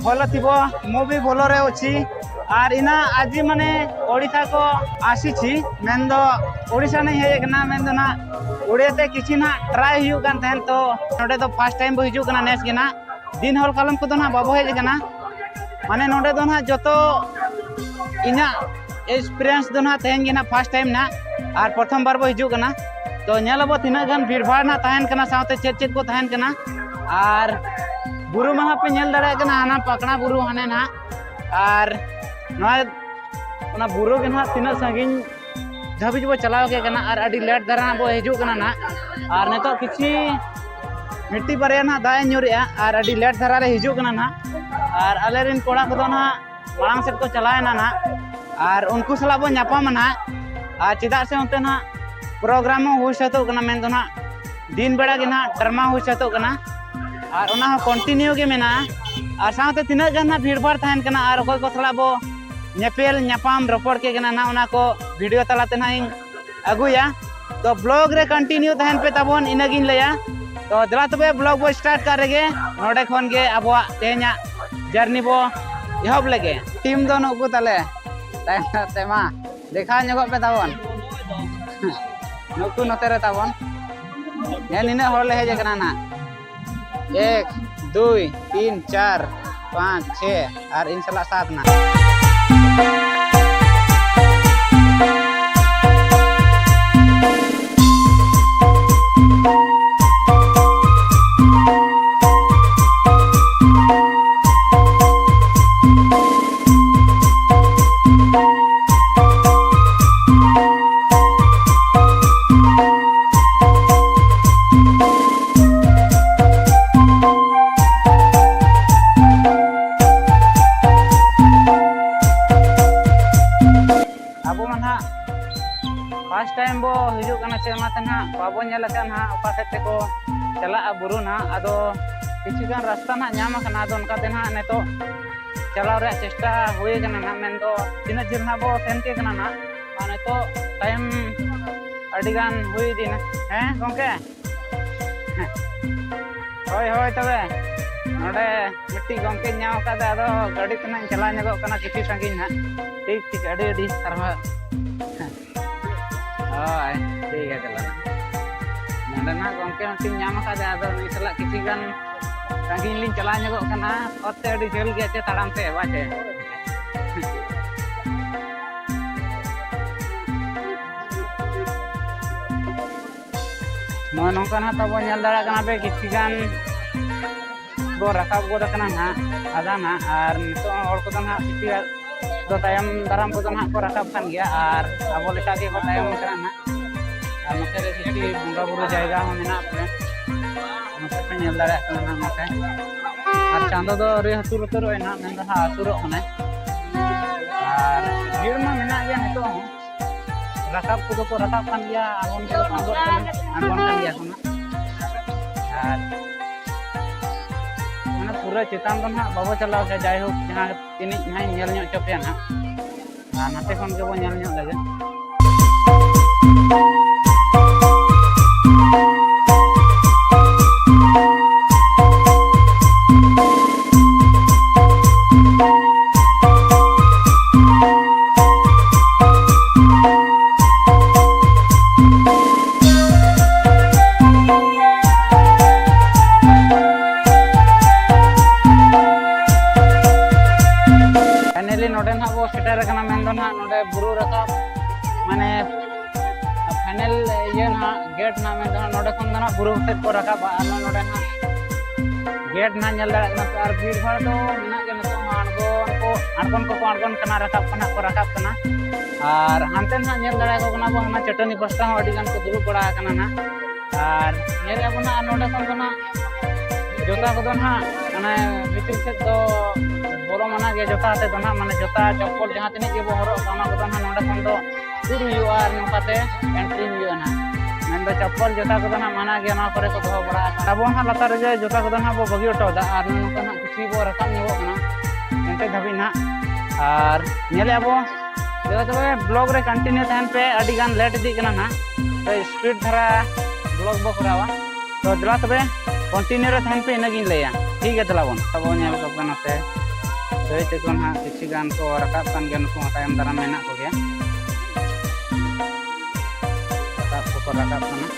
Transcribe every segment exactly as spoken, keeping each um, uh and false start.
ଭଲ ଥିବ। ମୁଁ ବି ଭଲରେ ଅଛି। ଆର୍ ଇନା ଆଜି ମାନେ ଓଡ଼ିଶାକୁ ଆସିଛି, ମେନ୍ ଦ ଓଡ଼ିଶା ନେଇ ହେଇକିନା, ମେନ୍ ଦ ନା ଓଡ଼ିଆତେ କିଛି ନା ଟ୍ରାଏ ᱦᱩᱭᱩᱜ ᱠᱟᱱ ᱛᱟᱦᱮᱸᱫ᱾ ᱛᱚ ᱱᱚᱰᱮ ᱫᱚ ᱯᱷᱟᱥᱴ ᱴᱟᱭᱤᱢ ᱵᱚ ᱦᱤᱡᱩᱜ ᱠᱟᱱᱟ ᱱᱮᱥ ᱜᱮ ᱱᱟᱜ᱾ ᱫᱤᱱ ᱦᱚᱞ ᱠᱟᱞᱚᱢ ᱠᱚᱫᱚ ᱱᱟᱜ ᱵᱟᱵᱚ ᱦᱮᱡ ᱟᱠᱟᱱᱟ᱾ ᱢᱟᱱᱮ ᱱᱚᱰᱮ ᱫᱚ ᱱᱟᱜ ᱡᱚᱛᱚ ᱤᱧᱟᱹᱜ ᱮᱠᱥᱯᱤᱨᱤᱭᱮᱱᱥ ᱫᱚ ᱱᱟᱜ ᱛᱮᱦᱮᱧ ᱜᱮ ᱱᱟᱜ ᱯᱷᱟᱥᱴ ᱴᱟᱭᱤᱢ ᱱᱟᱜ, ᱟᱨ ᱯᱨᱚᱛᱷᱚᱢ ᱵᱟᱨ ᱵᱚ ᱦᱤᱡᱩᱜ ᱠᱟᱱᱟ᱾ ᱛᱚ ᱧᱮᱞ ᱟᱵᱚ ᱛᱤᱱᱟᱹᱜ ᱜᱟᱱ ᱵᱷᱤᱲ ᱵᱷᱟᱲ ᱱᱟᱜ ᱛᱟᱦᱮᱱ ᱠᱟᱱᱟ, ᱥᱟᱶᱛᱮ ᱪᱮᱫ ᱪᱮᱫ ᱠᱚ ᱛᱟᱦᱮᱱ ᱠᱟᱱᱟ᱾ ᱟᱨ ᱵᱩᱨᱩ ᱢᱟᱦᱟ ᱯᱮ ᱧᱮᱞ ᱫᱟᱲᱮᱭᱟᱜ ᱠᱟᱱᱟ, ᱦᱟᱱᱟ ᱯᱟᱠᱲᱟ ᱵᱩᱨᱩ ᱦᱟᱱᱮ ᱱᱟᱜ᱾ ᱟᱨ ᱱᱚᱣᱟ, ᱚᱱᱟ ᱵᱩᱨᱩ ᱜᱮ ᱱᱟᱜ ᱛᱤᱱᱟᱹᱜ ᱥᱟᱺᱜᱤᱧ ᱫᱷᱟᱹᱵᱤᱡ ᱵᱚ ᱪᱟᱞᱟᱣ ᱠᱮᱫ ᱠᱟᱱᱟ, ᱟᱨ ᱟᱹᱰᱤ ᱞᱮᱴ ᱫᱷᱟᱨᱟ ᱱᱟᱜ ᱵᱚ ᱦᱤᱡᱩᱜ ᱠᱟᱱᱟ ᱱᱟᱜ᱾ ᱟᱨ ᱱᱤᱛᱚᱜ ᱠᱤᱪᱷᱤ ᱢᱤᱫᱴᱤᱡ ᱵᱟᱨᱭᱟ ᱱᱟᱜ ᱫᱟᱜ ᱮ ᱧᱩᱨᱮᱜᱼᱟ, ᱟᱨ ᱟᱹᱰᱤ ᱞᱮᱴ ᱫᱷᱟᱨᱟ ᱞᱮ ᱦᱤᱡᱩᱜ ᱠᱟᱱᱟ ᱱᱟᱜ᱾ ᱟᱨ ᱟᱞᱮ ᱨᱮᱱ ᱠᱚᱲᱟ ᱠᱚᱫᱚ ᱱᱟᱜ ᱢᱟᱲᱟᱝ ᱥᱮᱫ ᱠᱚ ᱪᱟᱞᱟᱣ ᱮᱱᱟ ᱱᱟᱜ, ᱟᱨ ᱩᱱᱠᱩ ᱥᱟᱞᱟᱜ ᱵᱚ ᱧᱟᱯᱟᱢᱟ ᱱᱟᱜ᱾ ᱟᱨ ᱪᱮᱫᱟᱜ ᱥᱮ ᱚᱱᱛᱮ ᱱᱟᱜ ᱯᱨᱳᱜᱨᱟᱢ ᱦᱚᱸ ᱦᱩᱭ ᱥᱟᱹᱛᱚᱜ ᱠᱟᱱᱟ, ᱢᱮᱱᱫᱚ ᱱᱟᱜ ᱫᱤᱱ ᱵᱮᱲᱟ ᱜᱮ ᱱᱟᱜ ᱰᱨᱟᱢᱟ ᱦᱩᱭ ᱥᱟᱹᱛᱚᱜ ᱠᱟᱱᱟ, ᱟᱨ ᱚᱱᱟ ᱦᱚᱸ ᱠᱚᱱᱴᱤᱱᱤᱭᱩ ᱜᱮ ᱢᱮᱱᱟᱜᱼᱟ᱾ ᱟᱨ ᱥᱟᱶᱛᱮ ᱛᱤᱱᱟᱹᱜ ᱜᱟᱱ ᱱᱟᱜ ᱵᱷᱤᱲ ᱵᱷᱟᱲ ᱛᱟᱦᱮᱱ ᱠᱟᱱᱟ, ᱟᱨ ᱚᱠᱚᱭ ᱠᱚ ᱥᱟᱞᱟᱜ ᱵᱚ ᱧᱮᱯᱮᱞ ᱧᱟᱯᱟᱢ ᱨᱚᱯᱚᱲ ᱠᱮᱫ ᱠᱟᱱᱟ ᱱᱟᱜ, ᱚᱱᱟ ᱠᱚ ᱵᱷᱤᱰᱤᱭᱳ ᱛᱟᱞᱟᱛᱮ ᱱᱟᱜ ᱤᱧ ᱟᱹᱜᱩᱭᱟ᱾ ᱛᱚ ᱵᱞᱚᱜ ᱨᱮ ᱠᱚᱱᱴᱤᱱᱤᱭᱩ ᱛᱟᱦᱮᱱ ᱯᱮ ᱛᱟᱵᱚᱱ, ᱤᱱᱟᱹᱜᱤᱧ ᱞᱟᱹᱭᱟ᱾ ᱛᱚ ᱫᱮᱞᱟ ᱛᱚᱵᱮ ᱵᱞᱚᱜ ᱵᱚ ᱥᱴᱟᱨᱴ ᱠᱟᱜ ᱨᱮᱜᱮ, ᱱᱚᱰᱮ ᱠᱷᱚᱱ ᱜᱮ ᱟᱵᱚᱣᱟᱜ ᱛᱮᱦᱮᱧᱟᱜ ᱡᱟᱨᱱᱤ ᱵᱚ ᱮᱦᱚᱵ ᱞᱮᱜᱮ᱾ ᱴᱤᱢ ᱫᱚ ᱱᱩᱠᱩ ᱛᱟᱞᱮ ᱛᱟᱭᱚᱢ ᱛᱮ ᱢᱟ ᱫᱮᱠᱷᱟᱣ ᱧᱚᱜᱚᱜ ᱯᱮ ᱛᱟᱵᱚᱱ᱾ ᱱᱩᱠᱩ ᱱᱚᱛᱮ ᱨᱮ ᱛᱟᱵᱚᱱ᱾ ᱦᱮᱸ, ᱱᱤᱱᱟᱹᱜ ᱦᱚᱲ ᱞᱮ ᱦᱮᱡ ᱟᱠᱟᱱᱟ ᱱᱟᱜ᱾ ᱮᱠ, ᱫᱩᱭ, ᱛᱤᱱ, ᱪᱟᱨ, ᱯᱟᱸᱪ, ᱪᱷᱮ, ᱟᱨ ᱤᱧ ᱥᱟᱞᱟᱜ ᱥᱟᱛ ᱱᱟᱜ᱾ ᱟᱵᱚ ᱢᱟ ᱱᱟᱦᱟᱜ ᱯᱷᱟᱥᱴ ᱴᱟᱭᱤᱢ ᱵᱚ ᱦᱤᱡᱩᱜ ᱠᱟᱱᱟ, ᱥᱮ ᱚᱱᱟᱛᱮ ᱱᱟᱦᱟᱜ ᱵᱟᱵᱚ ᱧᱮᱞ ᱟᱠᱟᱫ ᱱᱟᱦᱟᱜ ᱚᱠᱟ ᱥᱮᱫ ᱛᱮᱠᱚ ᱪᱟᱞᱟᱜᱼᱟ ᱵᱩᱨᱩ ᱱᱟᱦᱟᱜ᱾ ᱟᱫᱚ ᱠᱤᱪᱷᱩ ᱜᱟᱱ ᱨᱟᱥᱛᱟ ᱱᱟᱦᱟᱜ ᱧᱟᱢ ᱟᱠᱟᱱᱟ, ᱟᱫᱚ ᱚᱱᱠᱟᱛᱮ ᱱᱟᱦᱟᱜ ᱱᱤᱛᱚᱜ ᱪᱟᱞᱟᱣ ᱨᱮᱭᱟᱜ ᱪᱮᱥᱴᱟ ᱦᱩᱭ ᱟᱠᱟᱱᱟ ᱱᱟᱦᱟᱜ, ᱢᱮᱱᱫᱚ ᱛᱤᱱᱟᱹᱜ ᱡᱷᱟᱹᱞ ᱱᱟᱦᱟᱜ ᱵᱚ ᱥᱮᱱ ᱠᱮᱫ ᱠᱟᱱᱟ ᱱᱟᱦᱟᱜ᱾ ᱟᱨ ᱱᱤᱛᱚᱜ ᱴᱟᱭᱤᱢ ᱟᱹᱰᱤ ᱜᱟᱱ ᱦᱩᱭ ᱤᱫᱤᱭᱮᱱᱟ᱾ ᱦᱮᱸ ᱜᱚᱢᱠᱮ? ᱦᱳᱭ, ᱦᱳᱭ, ᱛᱚᱵᱮ ᱱᱚᱰᱮ ᱢᱤᱫᱴᱤᱡ ᱜᱚᱢᱠᱮᱧ ᱧᱟᱢ ᱟᱠᱟᱫᱮ, ᱟᱫᱚ ᱜᱟᱹᱰᱤ ᱛᱮ ᱱᱟᱜ ᱤᱧ ᱪᱟᱞᱟᱣ ᱧᱚᱜᱚᱜ ᱠᱟᱱᱟ ᱠᱤᱪᱷᱩ ᱥᱟᱺᱜᱤᱧ ᱱᱟᱜ᱾ ᱴᱷᱤᱠ ᱴᱷᱤᱠ, ᱟᱹᱰᱤ ᱟᱹᱰᱤ ᱥᱟᱨᱦᱟᱣ᱾ ᱦᱳᱭ, ᱴᱷᱤᱠ ᱜᱮᱭᱟ, ᱫᱮᱞᱟ ᱱᱟᱜ᱾ ᱱᱚᱰᱮ ᱱᱟᱜ ᱜᱚᱢᱠᱮ ᱢᱤᱫᱴᱤᱡ ᱧᱟᱢ ᱟᱠᱟᱫᱮ, ᱟᱫᱚ ᱱᱩᱭ ᱥᱟᱞᱟᱜ ᱠᱤᱪᱷᱩ ᱜᱟᱱ ᱥᱟᱺᱜᱤᱧ ᱞᱤᱧ ᱪᱟᱞᱟᱣ ᱧᱚᱜᱚᱜ ᱠᱟᱱᱟ᱾ ᱚᱛ ᱛᱮ ᱟᱹᱰᱤ ᱡᱷᱟᱹᱞ ᱜᱮᱭᱟ ᱪᱮ ᱛᱟᱲᱟᱢ ᱛᱮ, ᱵᱟᱝ ᱪᱮ? ᱱᱚᱜᱼᱚᱭ ᱱᱚᱝᱠᱟ ᱱᱟᱜ ᱛᱟᱵᱚ ᱧᱮᱞ ᱫᱟᱲᱮᱭᱟᱜ ᱠᱟᱱᱟ ᱯᱮ, ᱠᱤᱪᱷᱩ ᱜᱟᱱ ᱵᱚ ᱨᱟᱠᱟᱵ ᱜᱚᱫ ᱟᱠᱟᱱᱟ ᱱᱟᱜ, ᱟᱫᱷᱟ ᱱᱟᱜ, ᱟᱨ ᱱᱤᱛᱚᱜ ᱦᱚᱸ ᱦᱚᱲ ᱠᱚᱫᱚ ᱱᱟᱜ ᱠᱤᱪᱷᱩ ᱫᱚ ᱛᱟᱭᱚᱢ ᱫᱟᱨᱟᱢ ᱠᱚᱫᱚ ᱱᱟᱜ ᱠᱚ ᱨᱟᱠᱟᱵ ᱠᱟᱱ ᱜᱮᱭᱟ, ᱟᱨ ᱟᱵᱚ ᱞᱮᱠᱟ ᱜᱮ ᱠᱚ ᱛᱟᱭᱚᱢ ᱟᱠᱟᱱᱟ ᱱᱟᱜ᱾ ᱟᱨ ᱱᱚᱛᱮ ᱨᱮ ᱠᱤᱪᱷᱩ ᱵᱚᱸᱜᱟ ᱵᱩᱨᱩ ᱡᱟᱭᱜᱟ ᱦᱚᱸ ᱢᱮᱱᱟᱜ ᱛᱟᱞᱮ, ᱱᱚᱛᱮ ᱯᱮ ᱧᱮᱞ ᱫᱟᱲᱮᱭᱟᱜ ᱠᱟᱱᱟ ᱱᱟᱜ ᱱᱚᱛᱮ᱾ ᱟᱨ ᱪᱟᱸᱫᱚ ᱫᱚ ᱟᱹᱣᱨᱤ ᱦᱟᱹᱥᱩᱨ ᱩᱛᱟᱹᱨᱚᱜ ᱟᱭ ᱱᱟᱜ, ᱢᱮᱱᱫᱚ ᱱᱟᱜ ᱦᱟᱹᱥᱩᱨᱚᱜ ᱠᱟᱱᱟᱭ᱾ ᱟᱨ ᱵᱷᱤᱲ ᱢᱟ ᱢᱮᱱᱟᱜ ᱜᱮᱭᱟ ᱱᱤᱛᱚᱜ ᱦᱚᱸ, ᱨᱟᱠᱟᱵ ᱠᱚᱫᱚ ᱠᱚ ᱨᱟᱠᱟᱵ ᱠᱟᱱ ᱜᱮᱭᱟ, ᱟᱬᱜᱚᱱ ᱠᱚᱫᱚ ᱠᱚ ᱟᱬᱜᱚᱱ ᱠᱟᱱᱟ, ᱟᱬᱜᱚᱱ ᱠᱟᱱ ᱜᱮᱭᱟ ᱠᱚ ᱱᱟᱜ᱾ ᱟᱨ ᱢᱟᱱᱮ ᱯᱩᱨᱟᱹ ᱪᱮᱛᱟᱱ ᱫᱚ ᱱᱟᱜ ᱵᱟᱵᱚ ᱪᱟᱞᱟᱣ ᱠᱮᱭᱟ, ᱡᱟᱭᱦᱳᱠ ᱡᱟᱦᱟᱸ ᱛᱤᱱᱟᱹᱜ ᱱᱟᱜ ᱤᱧ ᱧᱮᱞ ᱧᱚᱜ ᱦᱚᱪᱚ ᱯᱮᱭᱟ ᱱᱟᱜ, ᱟᱨ ᱱᱟᱛᱮ ᱠᱷᱚᱱ ᱜᱮᱵᱚ ᱧᱮᱞ ᱧᱚᱜ ᱞᱮᱜᱮ᱾ Finally ᱱᱚᱰᱮ ᱱᱟᱦᱟᱜ ᱵᱚ ᱥᱮᱴᱮᱨ ᱟᱠᱟᱱᱟ, ᱢᱮᱱᱫᱚ ᱱᱟᱦᱟᱜ ᱱᱚᱰᱮ ᱵᱩᱨᱩ ᱨᱟᱠᱟᱵ, ᱢᱟᱱᱮ ᱯᱷᱟᱭᱱᱮᱞ ᱤᱭᱟᱹ ᱱᱟᱦᱟᱜ ᱜᱮᱴ ᱱᱟᱦᱟᱜ, ᱢᱮᱱᱫᱚ ᱱᱟᱦᱟᱜ ᱱᱚᱰᱮ ᱠᱷᱚᱱ ᱫᱚ ᱱᱟᱦᱟᱜ ᱵᱩᱨᱩ ᱥᱮᱫ ᱠᱚ ᱨᱟᱠᱟᱵᱟ᱾ ᱟᱨ ᱱᱚᱰᱮ ᱱᱟᱦᱟᱜ ᱜᱮᱴ ᱱᱟᱦᱟᱜ ᱧᱮᱞ ᱫᱟᱲᱮᱭᱟᱜ ᱠᱟᱱᱟ ᱯᱮ, ᱟᱨ ᱵᱷᱤᱲ ᱵᱷᱟᱲ ᱫᱚ ᱢᱮᱱᱟᱜ ᱜᱮᱭᱟ᱾ ᱱᱤᱛᱚᱜ ᱦᱚᱸ ᱟᱬᱜᱚᱱ ᱠᱚ, ᱟᱬᱜᱚᱱ ᱠᱚᱠᱚ ᱟᱬᱜᱚᱱ ᱠᱟᱱᱟ, ᱨᱟᱠᱟᱵ ᱠᱚ ᱱᱟᱦᱟᱜ ᱠᱚ ᱨᱟᱠᱟᱵ ᱠᱟᱱᱟ᱾ ᱟᱨ ᱦᱟᱱᱛᱮ ᱱᱟᱦᱟᱜ ᱧᱮᱞ ᱫᱟᱲᱮᱭᱟᱠᱚ ᱠᱟᱱᱟ ᱵᱚ, ᱦᱟᱱᱟ ᱪᱟᱹᱴᱟᱹᱱᱤ ᱯᱟᱥᱴᱟ ᱦᱚᱸ ᱟᱹᱰᱤ ᱜᱟᱱ ᱠᱚ ᱫᱩᱲᱩᱵ ᱵᱟᱲᱟ ᱟᱠᱟᱱᱟ ᱱᱟᱦᱟᱜ᱾ ᱟᱨ ᱧᱮᱞᱮᱫᱼᱟ ᱵᱚᱱ ᱱᱟᱦᱟᱜ ᱱᱚᱰᱮ ᱠᱷᱚᱱ ᱫᱚ ᱱᱟᱦᱟᱜ ᱡᱩᱛᱟ ᱠᱚᱫᱚ ᱱᱟᱦᱟᱜ ᱚᱱᱮ ᱵᱷᱤᱛᱤᱨ ᱥᱮᱫ ᱫᱚ ᱵᱚᱞᱚ ᱢᱟᱱᱟ ᱜᱮᱭᱟ, ᱡᱩᱛᱟ ᱟᱛᱮ ᱫᱚ ᱱᱟᱦᱟᱜ, ᱢᱟᱱᱮ ᱡᱩᱛᱟ ᱪᱚᱯᱯᱚᱞ ᱡᱟᱦᱟᱸ ᱛᱤᱱᱟᱹᱜ ᱜᱮᱵᱚ ᱦᱚᱨᱚᱜ ᱠᱟᱜ, ᱚᱱᱟ ᱠᱚᱫᱚ ᱱᱟᱦᱟᱜ ᱱᱚᱰᱮ ᱠᱷᱚᱱ ᱫᱚ ᱛᱩᱫ ᱦᱩᱭᱩᱜᱼᱟ ᱟᱨ ᱱᱚᱝᱠᱟᱛᱮ ᱮᱱᱴᱨᱤ ᱦᱩᱭᱩᱜᱼᱟ ᱱᱟᱦᱟᱜ᱾ ᱢᱮᱱᱫᱚ ᱪᱚᱯᱯᱚᱞ ᱡᱩᱛᱟ ᱠᱚᱫᱚ ᱱᱟᱦᱟᱜ ᱢᱟᱱᱟ ᱜᱮᱭᱟ, ᱱᱚᱣᱟ ᱠᱚᱨᱮ ᱠᱚ ᱫᱚᱦᱚ ᱵᱟᱲᱟ ᱟᱠᱟᱫᱟ᱾ ᱟᱵᱚ ᱱᱟᱦᱟᱜ ᱞᱟᱛᱟᱨ ᱨᱮᱜᱮ ᱡᱩᱛᱟ ᱠᱚᱫᱚ ᱱᱟᱦᱟᱜ ᱵᱚ ᱵᱟᱹᱜᱤ ᱦᱚᱴᱚ ᱠᱟᱫᱟ ᱟᱨ ᱱᱚᱝᱠᱟ ᱱᱟᱦᱟᱜ ᱠᱤᱪᱷᱩ ᱵᱚ ᱨᱟᱠᱟᱵ ᱧᱚᱜᱚᱜ ᱠᱟᱱᱟ ᱮᱱᱛᱮ ᱫᱷᱟᱹᱵᱤᱡ ᱱᱟᱦᱟᱜ᱾ ᱟᱨ ᱧᱮᱞᱮᱫᱼᱟ ᱵᱚ, ᱫᱮᱞᱟ ᱛᱚᱵᱮ ᱵᱞᱚᱜ ᱨᱮ ᱠᱚᱱᱴᱤᱱᱤᱭᱩ ᱛᱟᱦᱮᱱ ᱯᱮ, ᱟᱹᱰᱤ ᱜᱟᱱ ᱞᱮᱴ ᱤᱫᱤᱜ ᱠᱟᱱᱟ ᱱᱟᱦᱟᱜ, ᱛᱚ ᱥᱯᱤᱰ ᱫᱷᱟᱨᱟ ᱵᱞᱚᱜ ᱵᱚ ᱠᱚᱨᱟᱣᱟ᱾ ᱛᱚ ᱫᱮᱞᱟ ᱛᱚᱵᱮ ᱠᱚᱱᱴᱤᱱᱤᱭᱩ ᱨᱮ ᱛᱟᱦᱮᱱ ᱯᱮ, ᱤᱱᱟᱹᱜᱤᱧ ᱞᱟᱹᱭᱟ᱾ ᱴᱷᱤᱠ ᱜᱮᱭᱟ, ᱫᱮᱞᱟ ᱵᱚᱱ᱾ ᱟᱵᱚ ᱧᱮᱞ ᱠᱚᱯᱮ ᱱᱚᱛᱮ ᱫᱟᱹᱭ ᱛᱟᱠᱚ ᱱᱟᱦᱟᱜ ᱠᱤᱪᱷᱩ ᱜᱟᱱ ᱠᱚ ᱨᱟᱠᱟᱵ ᱠᱟᱱ ᱜᱮᱭᱟ, ᱱᱩᱠᱩ ᱦᱚᱸ ᱛᱟᱭᱚᱢ ᱫᱟᱨᱟᱢ ᱢᱮᱱᱟᱜ ᱠᱚᱜᱮᱭᱟ᱾ ᱨᱟᱠᱟᱵ ᱠᱚᱠᱚ ᱨᱟᱠᱟᱵ ᱠᱟᱱᱟ᱾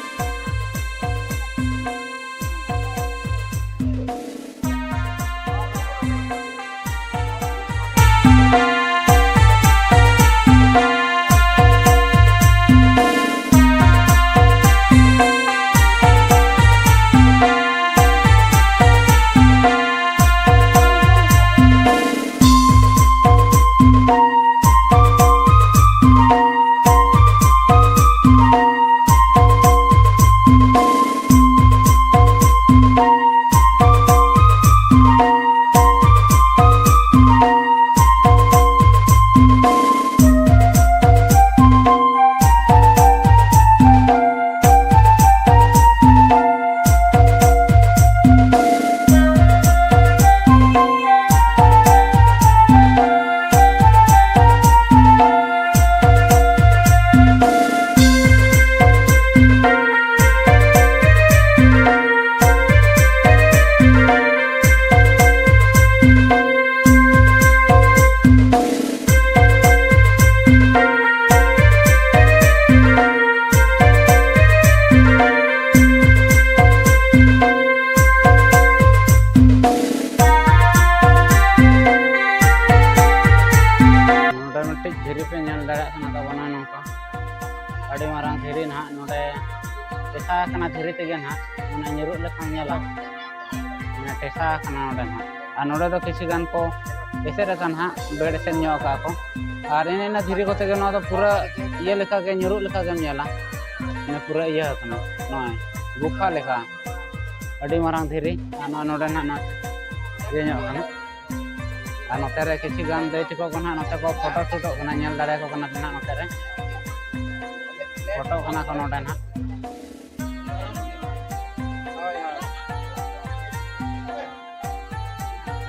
ᱱᱚᱰᱮ ᱢᱤᱫᱴᱤᱡ ᱫᱷᱤᱨᱤ ᱯᱮ ᱧᱮᱞ ᱫᱟᱲᱮᱭᱟᱜ ᱠᱟᱱᱟ ᱛᱟᱵᱚᱱᱟ, ᱱᱚᱝᱠᱟ ᱟᱹᱰᱤ ᱢᱟᱨᱟᱝ ᱫᱷᱤᱨᱤ ᱱᱟᱦᱟᱜ ᱱᱚᱰᱮ ᱴᱮᱥᱟ ᱟᱠᱟᱱᱟ, ᱫᱷᱤᱨᱤ ᱛᱮᱜᱮ ᱱᱟᱦᱟᱜ ᱢᱟᱱᱮ ᱧᱩᱨᱩᱜ ᱞᱮᱠᱷᱟᱱ ᱧᱮᱞᱟ, ᱢᱟᱱᱮ ᱴᱮᱥᱟ ᱟᱠᱟᱱᱟ ᱱᱚᱰᱮ ᱱᱟᱦᱟᱜ᱾ ᱟᱨ ᱱᱚᱰᱮ ᱫᱚ ᱠᱤᱪᱷᱩ ᱜᱟᱱ ᱠᱚ ᱮᱥᱮᱫ ᱟᱠᱟᱱ ᱦᱟᱸᱜ, ᱵᱮᱲ ᱮᱥᱮᱫ ᱧᱚᱜ ᱟᱠᱟᱫ ᱠᱚ᱾ ᱟᱨ ᱮᱱᱮ ᱮᱱᱟ ᱫᱷᱤᱨᱤ ᱠᱚᱛᱮ ᱜᱮ ᱱᱚᱣᱟ ᱫᱚ ᱯᱩᱨᱟᱹ ᱤᱭᱟᱹ ᱞᱮᱠᱟ ᱜᱮ, ᱧᱩᱨᱩᱜ ᱞᱮᱠᱟ ᱜᱮᱢ ᱧᱮᱞᱟ, ᱢᱟᱱᱮ ᱯᱩᱨᱟᱹ ᱤᱭᱟᱹ ᱟᱠᱟᱱᱟ, ᱱᱚᱜᱼᱚᱭ ᱜᱩᱯᱷᱟ ᱞᱮᱠᱟ ᱟᱹᱰᱤ ᱢᱟᱨᱟᱝ ᱫᱷᱤᱨᱤ᱾ ᱟᱨ ᱱᱚᱣᱟ ᱱᱚᱰᱮ ᱱᱟᱜ ᱱᱚᱣᱟ ᱤᱭᱟᱹ ᱧᱚᱜ ᱠᱟᱱᱟ᱾ ᱟᱨ ᱱᱚᱛᱮ ᱨᱮ ᱠᱤᱪᱷᱩ ᱜᱟᱱ ᱫᱟᱹᱭ ᱛᱟᱠᱚ ᱠᱚ ᱱᱟᱦᱟᱜ ᱱᱚᱛᱮ ᱠᱚ ᱯᱷᱳᱴᱳ ᱥᱩᱴᱚᱜ ᱠᱟᱱᱟ, ᱧᱮᱞ ᱫᱟᱲᱮᱭᱟᱠᱚ ᱠᱟᱱᱟ ᱯᱮ ᱱᱟᱦᱟᱜ ᱱᱚᱛᱮ ᱨᱮ᱾ ᱯᱷᱳᱴᱳ ᱠᱟᱱᱟ ᱠᱚ ᱱᱚᱰᱮ ᱱᱟᱦᱟᱜ᱾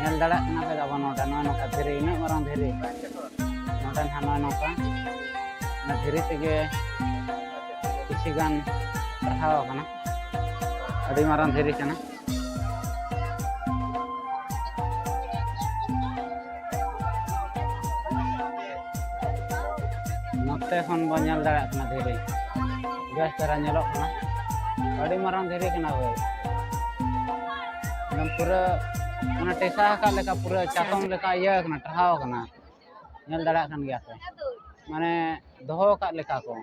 ᱧᱮᱞ ᱫᱟᱲᱮᱭᱟᱜ ᱠᱟᱱᱟ ᱯᱮ ᱟᱵᱚ ᱱᱚᱰᱮ ᱱᱚᱜᱼᱚᱭ ᱱᱚᱝᱠᱟ ᱫᱷᱤᱨᱤ, ᱤᱱᱟᱹᱜ ᱢᱟᱨᱟᱝ ᱫᱷᱤᱨᱤ᱾ ᱱᱚᱰᱮ ᱱᱟᱦᱟᱜ ᱱᱚᱜᱼᱚᱭ ᱱᱚᱝᱠᱟ ᱚᱱᱟ ᱫᱷᱤᱨᱤ ᱛᱮᱜᱮ ᱠᱤᱪᱷᱩ ᱜᱟᱱ ᱯᱟᱲᱦᱟᱣ ᱟᱠᱟᱱᱟ᱾ ᱟᱹᱰᱤ ᱢᱟᱨᱟᱝ ᱫᱷᱤᱨᱤ ᱠᱟᱱᱟ᱾ ᱱᱚᱛᱮ ᱠᱷᱚᱱ ᱵᱚᱱ ᱧᱮᱞ ᱫᱟᱲᱮᱭᱟᱜ ᱠᱟᱱᱟ ᱫᱷᱤᱨᱤ, ᱵᱮᱥ ᱫᱷᱟᱨᱟ ᱧᱮᱞᱚᱜ ᱠᱟᱱᱟ, ᱟᱹᱰᱤ ᱢᱟᱨᱟᱝ ᱫᱷᱤᱨᱤ ᱠᱟᱱᱟ ᱵᱷᱟᱹᱭ᱾ ᱮᱠᱫᱚᱢ ᱯᱩᱨᱟᱹ ᱚᱱᱟ ᱴᱮᱥᱟ ᱟᱠᱟᱫ ᱞᱮᱠᱟ, ᱯᱩᱨᱟᱹ ᱪᱟᱛᱚᱢ ᱞᱮᱠᱟ ᱤᱭᱟᱹ ᱟᱠᱟᱱᱟ, ᱴᱟᱨᱦᱟᱣ ᱟᱠᱟᱱᱟ, ᱧᱮᱞ ᱫᱟᱲᱮᱭᱟᱜ ᱠᱟᱱ ᱜᱮᱭᱟ ᱯᱮ, ᱢᱟᱱᱮ ᱫᱚᱦᱚ ᱟᱠᱟᱫ ᱞᱮᱠᱟ ᱠᱚ᱾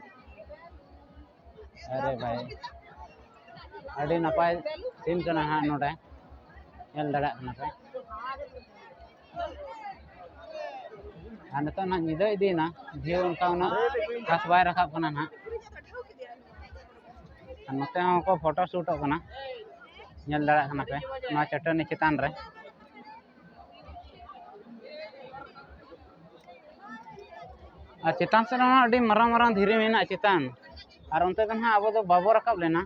ᱟᱨᱮ ᱵᱷᱟᱭ, ᱟᱹᱰᱤ ᱱᱟᱯᱟᱭ ᱥᱤᱱ ᱠᱟᱱᱟ ᱦᱟᱸᱜ ᱱᱚᱰᱮ, ᱧᱮᱞ ᱫᱟᱲᱮᱭᱟᱜ ᱠᱟᱱᱟ ᱯᱮ᱾ ᱟᱨ ᱱᱤᱛᱚᱜ ᱱᱟᱦᱟᱜ ᱧᱤᱫᱟᱹ ᱤᱫᱤᱭᱮᱱᱟ, ᱵᱷᱤᱭᱩ ᱚᱱᱠᱟ ᱩᱱᱟᱹᱜ ᱠᱷᱟᱥ ᱵᱟᱭ ᱨᱟᱠᱟᱵ ᱠᱟᱱᱟ ᱱᱟᱦᱟᱜ᱾ ᱟᱨ ᱱᱚᱛᱮ ᱦᱚᱸ ᱠᱚ ᱯᱷᱳᱴᱳ ᱥᱩᱴᱚᱜ ᱠᱟᱱᱟ, ᱧᱮᱞ ᱫᱟᱲᱮᱭᱟᱜ ᱠᱟᱱᱟ ᱯᱮ ᱱᱚᱣᱟ ᱪᱟᱹᱴᱟᱹᱱᱤ ᱪᱮᱛᱟᱱ ᱨᱮ᱾ ᱟᱨ ᱪᱮᱛᱟᱱ ᱥᱮᱫ ᱨᱮᱦᱚᱸ ᱟᱹᱰᱤ ᱢᱟᱨᱟᱝ ᱢᱟᱨᱟᱝ ᱫᱷᱤᱨᱤ ᱢᱮᱱᱟᱜᱼᱟ ᱪᱮᱛᱟᱱ, ᱟᱨ ᱚᱱᱛᱮ ᱫᱚ ᱱᱟᱦᱟᱜ ᱟᱵᱚ ᱫᱚ ᱵᱟᱵᱚ ᱨᱟᱠᱟᱵ ᱞᱮᱱᱟ᱾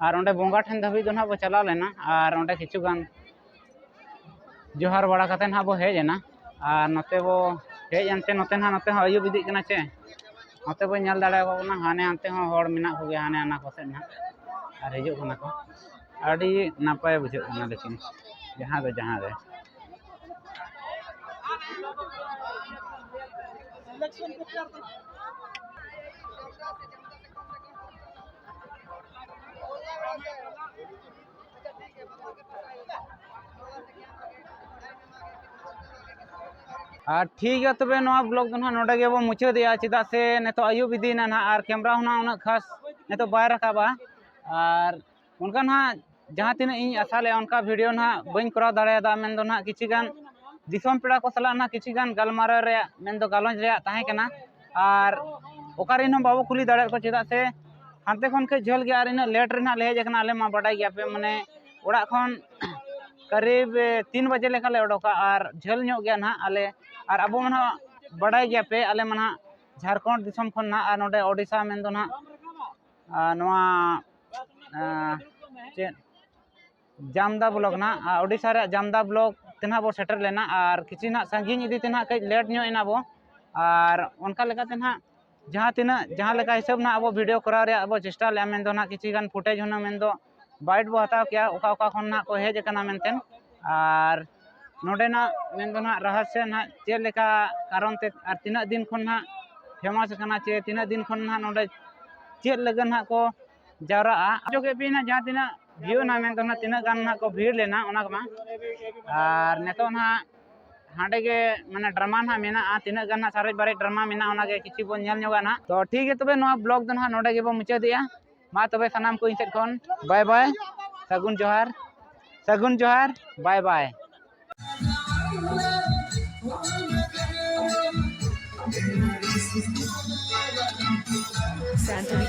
ᱟᱨ ᱚᱸᱰᱮ ᱵᱚᱸᱜᱟ ᱴᱷᱮᱱ ᱫᱷᱟᱹᱵᱤᱡ ᱫᱚ ᱱᱟᱦᱟᱜ ᱵᱚ ᱪᱟᱞᱟᱣ ᱞᱮᱱᱟ, ᱟᱨ ᱚᱸᱰᱮ ᱠᱤᱪᱷᱩ ᱜᱟᱱ ᱡᱚᱦᱟᱨ ᱵᱟᱲᱟ ᱠᱟᱛᱮ ᱱᱟᱦᱟᱜ ᱵᱚ ᱦᱮᱡ ᱮᱱᱟ᱾ ᱟᱨ ᱱᱚᱛᱮ ᱵᱚ ᱦᱮᱡ ᱮᱱᱛᱮ, ᱱᱚᱛᱮ ᱱᱟᱦᱟᱜ, ᱱᱚᱛᱮ ᱦᱚᱸ ᱟᱹᱭᱩᱵ ᱤᱫᱤᱜ ᱠᱟᱱᱟ ᱪᱮ, ᱱᱚᱛᱮ ᱵᱚ ᱧᱮᱞ ᱫᱟᱲᱮᱭᱟᱠᱚ ᱠᱟᱱᱟ, ᱦᱟᱱᱮ ᱦᱟᱱᱛᱮ ᱦᱚᱸ ᱦᱚᱲ ᱢᱮᱱᱟᱜ ᱠᱚᱜᱮᱭᱟ, ᱦᱟᱱᱮ ᱦᱟᱱᱟ ᱠᱚ ᱥᱮᱫ ᱱᱟᱦᱟᱜ, ᱟᱨ ᱦᱤᱡᱩᱜ ᱠᱟᱱᱟ ᱠᱚ᱾ ᱟᱹᱰᱤ ᱱᱟᱯᱟᱭ ᱵᱩᱡᱷᱟᱹᱜ ᱠᱟᱱᱟ, ᱞᱮᱠᱤᱱ ᱡᱟᱦᱟᱸ ᱫᱚ ᱡᱟᱦᱟᱸ ᱨᱮ ᱟᱨ ᱴᱷᱤᱠ ᱜᱮᱭᱟ, ᱛᱚᱵᱮ ᱱᱚᱣᱟ ᱵᱞᱚᱜ ᱫᱚ ᱱᱟᱦᱟᱜ ᱱᱚᱰᱮ ᱜᱮᱵᱚ ᱢᱩᱪᱟᱹᱫᱮᱜᱼᱟ, ᱪᱮᱫᱟᱜ ᱥᱮ ᱱᱤᱛᱚᱜ ᱟᱹᱭᱩᱵ ᱤᱫᱤᱭᱮᱱᱟ ᱱᱟᱦᱟᱜ, ᱟᱨ ᱠᱮᱢᱨᱟ ᱦᱚᱸ ᱱᱟᱦᱟᱜ ᱩᱱᱟᱹᱜ ᱠᱷᱟᱥ ᱱᱤᱛᱚᱜ ᱵᱟᱭ ᱨᱟᱠᱟᱵᱟ᱾ ᱟᱨ ᱚᱱᱠᱟ ᱱᱟᱦᱟᱜ ᱡᱟᱦᱟᱸ ᱛᱤᱱᱟᱹᱜ ᱤᱧ ᱟᱥᱟ ᱞᱮᱫᱼᱟ, ᱚᱱᱠᱟ ᱵᱷᱤᱰᱤᱭᱳ ᱱᱟᱦᱟᱜ ᱵᱟᱹᱧ ᱠᱚᱨᱟᱣ ᱫᱟᱲᱮᱭᱟᱫᱟ᱾ ᱢᱮᱱᱫᱚ ᱱᱟᱦᱟᱜ ᱠᱤᱪᱷᱩ ᱜᱟᱱ ᱫᱤᱥᱚᱢ ᱯᱮᱲᱟ ᱠᱚ ᱥᱟᱞᱟᱜ ᱱᱟᱦᱟᱜ ᱠᱤᱪᱷᱩ ᱜᱟᱱ ᱜᱟᱞᱢᱟᱨᱟᱣ ᱨᱮᱭᱟᱜ, ᱢᱮᱱᱫᱚ ᱜᱟᱞᱚᱪ ᱨᱮᱭᱟᱜ ᱛᱟᱦᱮᱸ ᱠᱟᱱᱟ᱾ ᱟᱨ ᱚᱠᱟᱨᱮᱱ ᱦᱚᱸ ᱵᱟᱵᱚ ᱠᱩᱞᱤ ᱫᱟᱲᱮᱭᱟᱜ ᱠᱚᱣᱟ, ᱪᱮᱫᱟᱜ ᱥᱮ ᱦᱟᱱᱛᱮ ᱠᱷᱚᱱ ᱠᱟᱹᱡ ᱡᱷᱟᱹᱞ ᱜᱮᱭᱟ ᱟᱨ ᱤᱱᱟᱹᱜ ᱞᱮᱴ ᱨᱮ ᱱᱟᱦᱟᱜ ᱞᱮ ᱦᱮᱡ ᱟᱠᱟᱱᱟ᱾ ᱟᱞᱮ ᱢᱟ ᱵᱟᱰᱟᱭ ᱜᱮᱭᱟ ᱯᱮ, ᱢᱟᱱᱮ ᱚᱲᱟᱜ ᱠᱷᱚᱱ ᱠᱟᱨᱤᱵ ᱛᱤᱱ ᱵᱟᱡᱮ ᱞᱮᱠᱟ ᱞᱮ ᱚᱰᱚᱠᱟ, ᱟᱨ ᱡᱷᱟᱹᱞ ᱧᱚᱜ ᱜᱮᱭᱟ ᱱᱟᱦᱟᱜ ᱟᱞᱮ᱾ ᱟᱨ ᱟᱵᱚ ᱢᱟ ᱱᱟᱦᱟᱜ ᱵᱟᱰᱟᱭ ᱜᱮᱭᱟ ᱯᱮ, ᱟᱞᱮ ᱢᱟ ᱱᱟᱦᱟᱜ ᱡᱷᱟᱲᱠᱷᱚᱸᱰ ᱫᱤᱥᱚᱢ ᱠᱷᱚᱱ ᱱᱟᱦᱟᱜ, ᱟᱨ ᱱᱚᱰᱮ ᱳᱰᱤᱥᱟ ᱢᱮᱱᱫᱚ ᱱᱟᱦᱟᱜ, ᱟᱨ ᱱᱚᱣᱟ, ᱟᱨ ᱪᱮᱫ, ᱡᱟᱢᱫᱟ ᱵᱞᱚᱠ ᱱᱟᱦᱟᱜ, ᱟᱨ ᱳᱰᱤᱥᱟ ᱨᱮᱭᱟᱜ ᱡᱟᱢᱫᱟ ᱵᱞᱚᱠ ᱛᱮ ᱱᱟᱦᱟᱜ ᱵᱚ ᱥᱮᱴᱮᱨ ᱞᱮᱱᱟ, ᱟᱨ ᱠᱤᱪᱷᱩ ᱱᱟᱦᱟᱜ ᱥᱟᱺᱜᱤᱧ ᱤᱫᱤ ᱛᱮ ᱱᱟᱦᱟᱜ ᱠᱟᱹᱡ ᱞᱮᱴ ᱧᱚᱜ ᱮᱱᱟ ᱵᱚ᱾ ᱟᱨ ᱚᱱᱠᱟ ᱞᱮᱠᱟᱛᱮ ᱱᱟᱦᱟᱜ ᱡᱟᱦᱟᱸ ᱛᱤᱱᱟᱹᱜ, ᱡᱟᱦᱟᱸ ᱞᱮᱠᱟ ᱦᱤᱥᱟᱹᱵ ᱱᱟᱦᱟᱜ ᱟᱵᱚ ᱵᱷᱤᱰᱤᱭᱳ ᱠᱚᱨᱟᱣ ᱨᱮᱭᱟᱜ ᱵᱚ ᱪᱮᱥᱴᱟ ᱞᱮᱫᱼᱟ, ᱢᱮᱱᱫᱚ ᱱᱟᱦᱟᱜ ᱠᱤᱪᱷᱩ ᱜᱟᱱ ᱯᱷᱩᱴᱮᱡᱽ ᱦᱩᱱᱟᱹᱝ ᱢᱮᱱᱫᱚ ᱵᱟᱭᱤᱴ ᱵᱚ ᱦᱟᱛᱟᱣ ᱠᱮᱜᱼᱟ, ᱚᱠᱟ ᱚᱠᱟ ᱠᱷᱚᱱ ᱱᱟᱦᱟᱜ ᱠᱚ ᱦᱮᱡ ᱟᱠᱟᱱᱟ ᱢᱮᱱᱛᱮ᱾ ᱟᱨ ᱱᱚᱰᱮᱱᱟᱜ ᱢᱮᱱᱫᱚ ᱱᱟᱦᱟᱜ ᱨᱚᱦᱚᱥᱭᱚ ᱱᱟᱦᱟᱜ ᱪᱮᱫ ᱞᱮᱠᱟ ᱠᱟᱨᱚᱱ ᱛᱮ ᱟᱨ ᱛᱤᱱᱟᱹᱜ ᱫᱤᱱ ᱠᱷᱚᱱ ᱱᱟᱦᱟᱜ ᱯᱷᱮᱢᱟᱥ ᱠᱟᱱᱟ ᱪᱮ ᱛᱤᱱᱟᱹᱜ ᱫᱤᱱ ᱠᱷᱚᱱ ᱱᱟᱦᱟᱜ ᱱᱚᱰᱮ ᱪᱮᱫ ᱞᱟᱹᱜᱤᱫ ᱱᱟᱦᱟᱜ ᱠᱚ ᱡᱟᱣᱨᱟᱜᱼᱟ᱾ ᱟᱸᱡᱚᱢ ᱠᱮᱫ ᱯᱮ ᱱᱟᱦᱟᱜ ᱡᱟᱦᱟᱸ ᱛᱤᱱᱟᱹᱜ ᱵᱷᱤᱭᱩ ᱱᱟᱦᱟᱜ ᱢᱮᱱ ᱫᱚ ᱱᱟᱦᱟᱜ ᱛᱤᱱᱟᱹᱜ ᱜᱟᱱ ᱱᱟᱦᱟᱜ ᱠᱚ ᱵᱷᱤᱲ ᱞᱮᱱᱟ ᱚᱱᱟ ᱠᱚᱢᱟ᱾ ᱟᱨ ᱱᱤᱛᱚᱜ ᱱᱟᱦᱟᱜ ᱦᱟᱸᱰᱮ ᱜᱮ ᱢᱟᱱᱮ ᱰᱨᱟᱢᱟ ᱱᱟᱦᱟᱜ ᱢᱮᱱᱟᱜᱼᱟ, ᱛᱤᱱᱟᱹᱜ ᱜᱟᱱ ᱱᱟᱦᱟᱜ ᱥᱟᱨᱮᱡ ᱵᱟᱨᱮᱡ ᱰᱨᱟᱢᱟ ᱢᱮᱱᱟᱜᱼᱟ ᱚᱱᱟ ᱜᱮ ᱠᱤᱪᱷᱩ ᱵᱚᱱ ᱧᱮᱞ ᱧᱚᱜᱟ ᱱᱟᱦᱟᱜ᱾ ᱛᱚ ᱴᱷᱤᱠ ᱜᱮᱭᱟ, ᱛᱚᱵᱮ ᱱᱚᱣᱟ ᱵᱞᱚᱜ ᱫᱚ ᱱᱟᱦᱟᱜ ᱱᱚᱰᱮ ᱜᱮᱵᱚᱱ ᱢᱩᱪᱟᱹᱫᱮᱜᱼᱟ᱾ ᱢᱟ ᱛᱚᱵᱮ ᱥᱟᱱᱟᱢ ᱠᱚ ᱤᱧ ᱥᱮᱫ ᱠᱷᱚᱱ ᱵᱟᱭ ᱵᱟᱭ, ᱥᱟᱹᱜᱩᱱ ᱡᱚᱦᱟᱨ, ᱥᱟᱹᱜᱩᱱ ᱡᱚᱦᱟᱨ, ᱵᱟᱭ ᱵᱟᱭ᱾ Santa